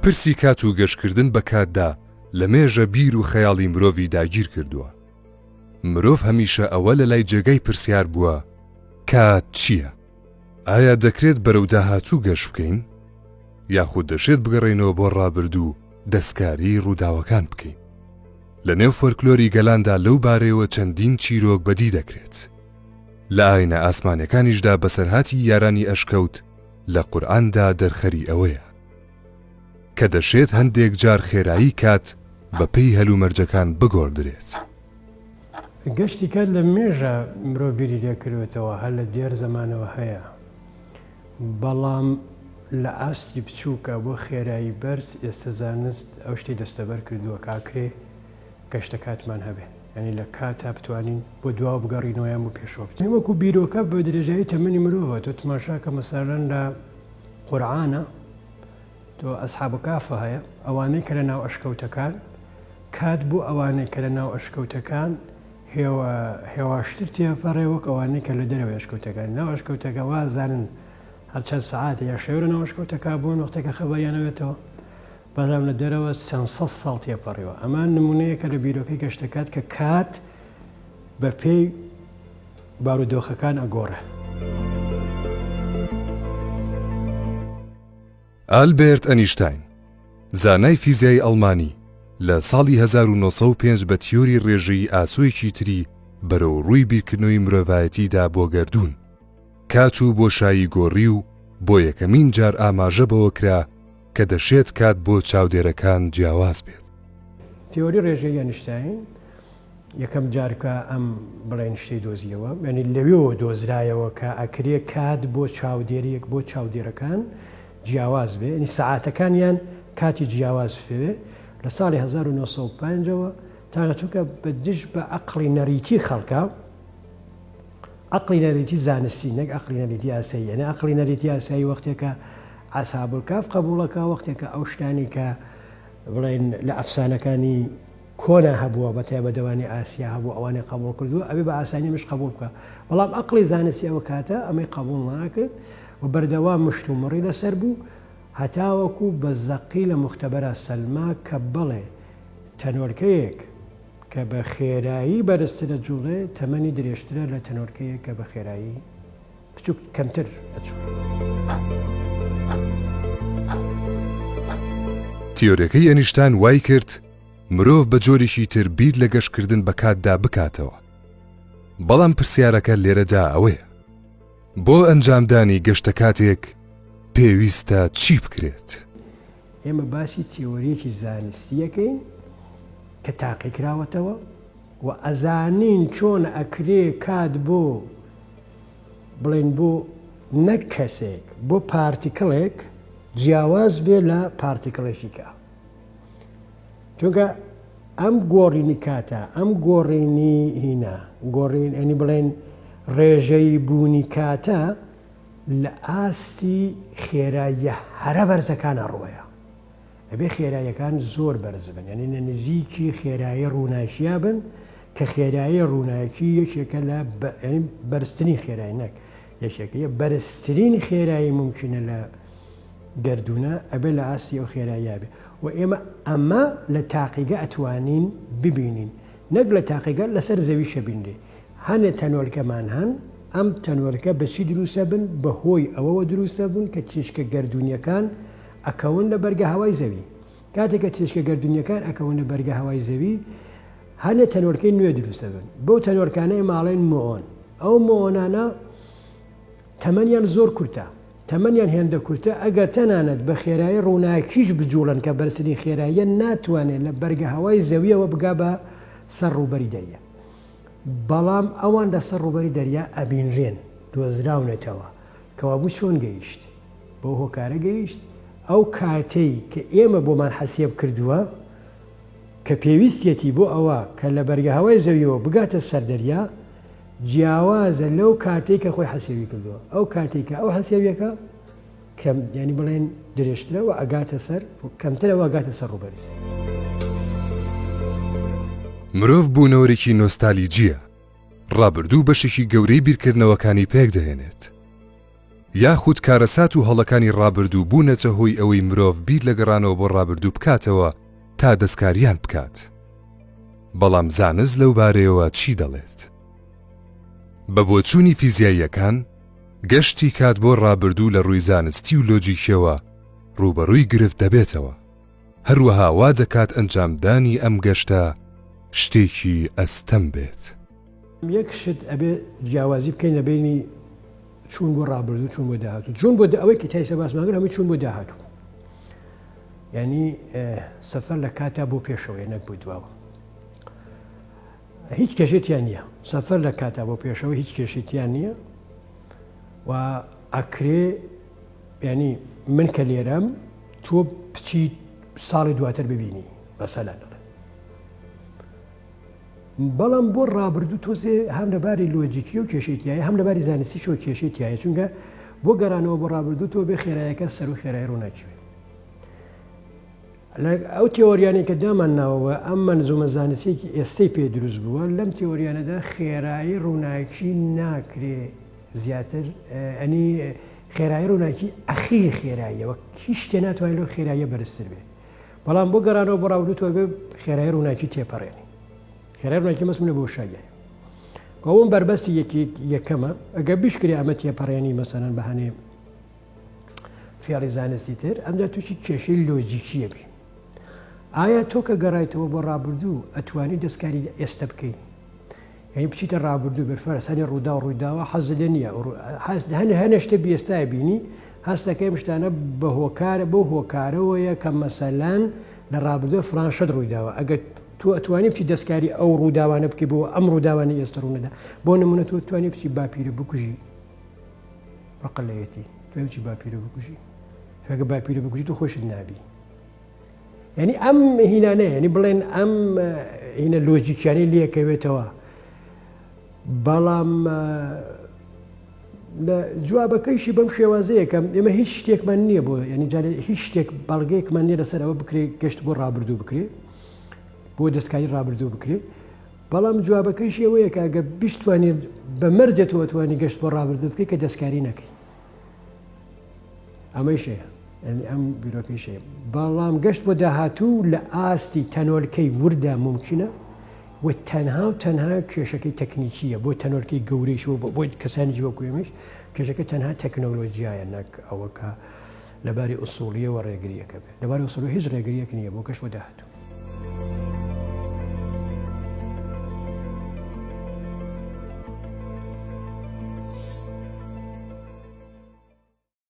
پرسی کات و گەشتکردن بە کاتدا لە مێژە بیر و خەیاڵی مرۆڤی داگیر کردووە. مرۆڤ هەمیشە ئەوە لە لای جێگای پرسیار بووە کات چییە؟ ئایا دەکرێت بەرەو داهاتوو گەشت بکەین؟ یاخود دەشێت بگەڕێینەوە بۆ ڕابردوو دەستکاریی ڕووداوەکان بکەین؟ لە نێو فۆلکلۆری گەلاندا لەو بارەیەوە چەندین چیرۆک بەدی دەکرێت. لە ئاینە ئاسمانیەکانیشدا بەسەرهاتی یارانی ئەشکەوت لە قورئاندا دەرخەری ئەوەیە کە دەشێت هەندێک جار خێرایی کات بە پێی هەلومەرجەکان بگۆڕدرێت. گەشتی کات لە مێژە مرۆڤ بیری لێ کردووەتەوە، هەر لە دێر زەمانەوە هەیە، بەڵام لە ئاستی بچووکە بۆ خێرایی بەرز ئێستە زانست ئەو شتەی دەستەبەر کردووە کە ئەکرێ گەشتە کاتمان هەبێ یانی لە کاتا بتوانین بۆ دواوە بگەڕینەوە یان بۆ پێشەوە بچین وەکو بیرۆکە بە درێژایی تەمەنی مرۆڤە تۆ تماشا کە مەسەلەن لە قورعانە تۆ ئەسحاب کافە هەیە ئەوانەی کە لە ناو ئەشکەوتەکان کات بۆ ئەوانەی کە لە ناو ئەشکەوتەکان هێواشتر تێپەڕێ وەک ئەوانەی کە لە دەرەوەی ئەشکەوتەکان ناو ئەشکەوتەکە وازانن هەر چەند سەعاتێ یا شەوێ لە ناو ئەشکەوتەکە بوون وەختێکە خەبەریانەوێتەوە بەڵام لە دەرەوە چەند سەد ساڵ تێپەڕیوە ئەمە نمونەیەکە لە بیرۆکەی گەشتەکات کە کات بە پێی بارودۆخەکان ئەگۆڕێ. ئالبێرت ئەنیشتاین، زانای فیزیای ئەڵمانی، لە ساڵی 1905 بە تیۆری ڕێژەیی ئاسۆیەکی تری بەرەو ڕووی بیرکردنەوەی مرۆڤایەتی دا بۆ گەردوون، کات و بۆشایی گۆڕی و بۆ یەکەمین جار ئاماژە بەوە کرا کە دەشێت کات بۆ چاودێرەکان جیاواز بێت. تیۆری ڕێژەیی ئەنیشتاین یەکەم جار کە ئەم بڵێن شتەی دۆزیەوە یانی لەوێوە دۆزرایەوە کە ئەکرێ کات بۆ چاودێریەک بۆ چاودێرەکان جیاواز بێ یانی سەعاتەکانیان کاتی جیاواز بێ لە ساڵی 1905 ەوە تا چونکە بە دژ بە عەقڵی نەریتی خەڵکە عەقڵی نەریتی زانستی نەک عەقڵی نەریتی ئاسایی یعنی عەقڵی نەریتی ئاسایی وەختێکە ئەسحاب الکاف قبوڵەکە وەختێکە ئەو شتانی کە بڵێن لە ئەفسانەکانی کۆنا هەبووە بە تایبەت ئەوانی ئاسیا هەبوو ئەوانی قبوڵ کردووە ئەبێ بە ئاسانی مش قبوڵ بکە بەڵام ئەقڵی زانستی ئەوە کاتە ئەمەی قبوڵ ناکرد و بەردەوام مشت و مڕی لەسەر بوو هەتاوەکو بە زەقی لە مختبەرا سەلما کە بەڵێ تەنۆلکەیەک کە بە خێرایی بەرزتر ئەجوڵێ تەمەنی درێژترە لە تەنۆلکەیەک کە بە خێرایی بچوک کەمتر ئەجوڵێ. تیۆرەکەی ئەنیشتان وای کرد مرۆڤ بە جۆرێکی تر بیر لە گەشتکردن بە کاتدا بکاتەوە. بەڵام پرسیارەکە لێرەدا ئەوەیە، بۆ ئەنجامدانی گەشتە کاتێک پێویستە چی بکرێت؟ ئێمە باسی تیۆرییەکی زانستی ئەکەین کە تاقیکراوەتەوە و ئەزانین چۆن ئەکرێ کات بۆ بڵێن بۆ نەک کەسێک بۆ particle ێک جیاواز بێ لە particle ێکی کە چونکە ئەم گۆڕینی کاتە ئەم گۆڕینی هینا گۆڕین ئەنی بڵێن ڕێژەی بوونی کاتە لە ئاستی خێراییە هەرە بەرزەکانا ڕۆیە. ئەبێ خێراییەکان زۆر بەرز بن، یانی لە نزیکی خێرایی ڕووناکییا بن، کە خێرایی ڕووناکی یەکێکە لە یانی بەرزترین خێرایی نەک یەکێکە یە بەرزترین خێرایی مومکینە لە گەردوونە ئەبێ لە ئاستی ئەو خێراییە بێ و ئێمە ئەمە لە تاقیگە ئەتوانین ببینین نەک لە تاقیگە لەسەر زەویشە بینرێ هەنێ تەنۆلکەمان هەن، ئەم تەنۆلکە بە چی دروستە بن؟ بە هۆی ئەوەوە دروستە بوون کە تیشکە گەردوونیەکان ئەکەون لە بەرگەهەوای زەوی. کاتێک کە تیشکە گەردوونیەکان ئەکەون لە بەرگەهەوای زەوی، هەنێ تەنۆلکەی نوێ دروستە بن. بەو تەنۆلکانە ئێمە ئەڵێین مۆئۆن. ئەو مۆئۆنانە تەمەنیان زۆر کورتە. تەمەنیان هێندە کورتە ئەگەر تەنانەت بە خێرایی ڕووناکیش بجوڵێن کە بەرزترین خێراییە ناتوانێت لە بەرگەهەوای زەویەوە بگا بە سەر ڕووبەری دەریا. بەڵام ئەوان لەسەر ڕووبەری دەریا ئەبینرێن، دۆزراونەتەوە، کەوابوو چۆن گەیشت؟ بەو هۆکارە گەیشت، ئەو کاتەی کە ئێمە بۆمان حەسێب کردووە کە پێویستیەتی بۆ ئەوە کە لە بەرگەهەوای زەویەوە بگاتە سەر دەریا، جیاوازە لەو کاتەی کە خۆی حەسێبی کردووە، ئەو کاتەی کە ئەو حەسێبیەکە کەم یانی بڵێن درێژترە و ئەگاتە سەر کەمترە و ئەگاتە سەر ڕووبەری. مرۆڤ بوونەوەرێکی نۆستالیجییە، ڕابردوو بەشێکی گەورەی بیرکردنەوەکانی پێکدەهێنێت. یاخود کارەسات و هەڵەکانی ڕابردوو بوونەتە هۆی ئەوەی مرۆڤ بیر لە گەڕانەوە بۆ ڕابردوو بکاتەوە تا دەستکاریان بکات. بەڵام زانست لەو بارەیەوە چی دەڵێت؟ بە بۆچوونی فیزیاییەکان، گەشتی کات بۆ ڕابردوو لە ڕووی زانستی و لۆجیکیەوە ڕووبەڕووی گرفت دەبێتەوە، هەروەها وا دەکات ئەنجامدانی ئەم گەشتە شتێکی ئەستەم بێت. یەک شت ئەبێ جیاوازی بکەین لە بەینی چوون بۆ ڕابردوو چوون بۆ داهاتوو چوون بۆ ئەوەی کە تایسە باسمان کرد هەمووی چوون بۆ داهاتوو یعنی سەفەر لە کاتا بۆ پێشەوەی نەک بۆ دواوە هیچ کێشەی تیا نییە سەفەر لە کاتا بۆ پێشەوە هیچ کێشەی تیا نییە و ئەکرێ ینی من کە لێرەم تۆ بچی ساڵی دواتر ببینی مەسەلەن بەڵام بۆ ڕابردوو تۆزێ هەم لەباری لۆجیکی و کێشەی تایە هەم لەباری زانستی شۆ کێشەی تایە چونکە بۆ گەڕانەوە بۆ ڕابردوو تۆ بێ خێرایەکە سەر و خێرای ڕووناکی ئەو تێۆریانەی کە دامان ناوە و ئەم مەنزومە زانستیەکی ئێستەی پێ دروست بووە، لەم تێۆریانەدا خێرایی ڕووناکی ناکرێ زیاتر ئەنی خێرایی ڕووناکی ئەخیر خێراییە وەک هیچ شتێ ناتوانێت لەو خێراییە بەرزتر بێ. بەڵام بۆ گەڕانەوە بۆ ڕابردوو تۆ ئەبێ خێرایی ڕووناکی تێپەڕێنی. خێرای ڕووناکی مەسم لە بۆشاییە. ئەوم بەربەستی یەکی یەکەمە ئەگەر بشکرێ ئەمە تێپەڕێنی مەسەلەن بە هەنێ فێڵی زانستی تر ئەمجا تووشی کێشەی لۆجیکیە بی ئایا تۆ کە گەڕایتەوە بۆ ڕابردوو ئەتوانی دەستکاری ئێستا بکەی یعنی بچیتە ڕابردوو بەرفەرز هەنێ ڕوودا و ڕوویداوە حەز لێ نییە هەنێ هەنێ شتە بێستای بینی هەستەکەی ئەم شتانە بە هۆکارە بۆ هۆکارەوەیە کە مەسەلەن لە ڕابردوو فلان شت ڕوویداوە ئەگەر تۆ ئەتوانی بچی دەستکاری ئەو ڕووداوانە بکەی بۆ ئەم ڕووداوانە ئێستا ڕوونەدا بۆ نمونە تۆ توانی بچی باپیرە بکوژی ڕقە لەیەتی تۆ چی باپیرە بکوژی ئەگە باپیرە بکوژی تۆ خۆشت نابی یعنی ئەم هینانە یعنی بڵێن ئەم هینە لۆجیکیانەی لێکەوێتەوە بەڵام لە جوابەکەیشی بەم شێوازەیە کە ئێمە هیچ شتێکمان نییە بۆ ینی جارێ هیچ شتێک بەڵگەیەکمان نییە لەسەر ئەوە بکرێت گەشت بۆ ڕابردوو بکرێت بۆ دەستکاری ڕابردوو بکرێت بەڵام جوابەکەیشی ئەوەیە کە ئەگەر بیشتوانی بە مەرجێ تۆ ئەتوانی گەشت بۆ ڕابردوو بکەی کە دەستکاری نەکەی. ئەمەیش هەیە. یعنی ئەم بیرۆکەیش هەیە. بەڵام گەشت بۆ داهاتوو لە ئاستی تەنۆلکەی وردا مومکینە و تەنها و تەنها کێشەکەی تەکنیکییە بۆ تەنۆلکەی گەورەیش و بۆ کەسانی وەکو ئێمەیش کێشەکە تەنها تەکنۆلۆجیایە نەک ئەوە کە لەباری ئوسوڵییەوە ڕێگرییەکە بێت. لەباری ئوسوڵی هیچ ڕێگرییەک نییە بۆ گەشت بۆ داهاتوو.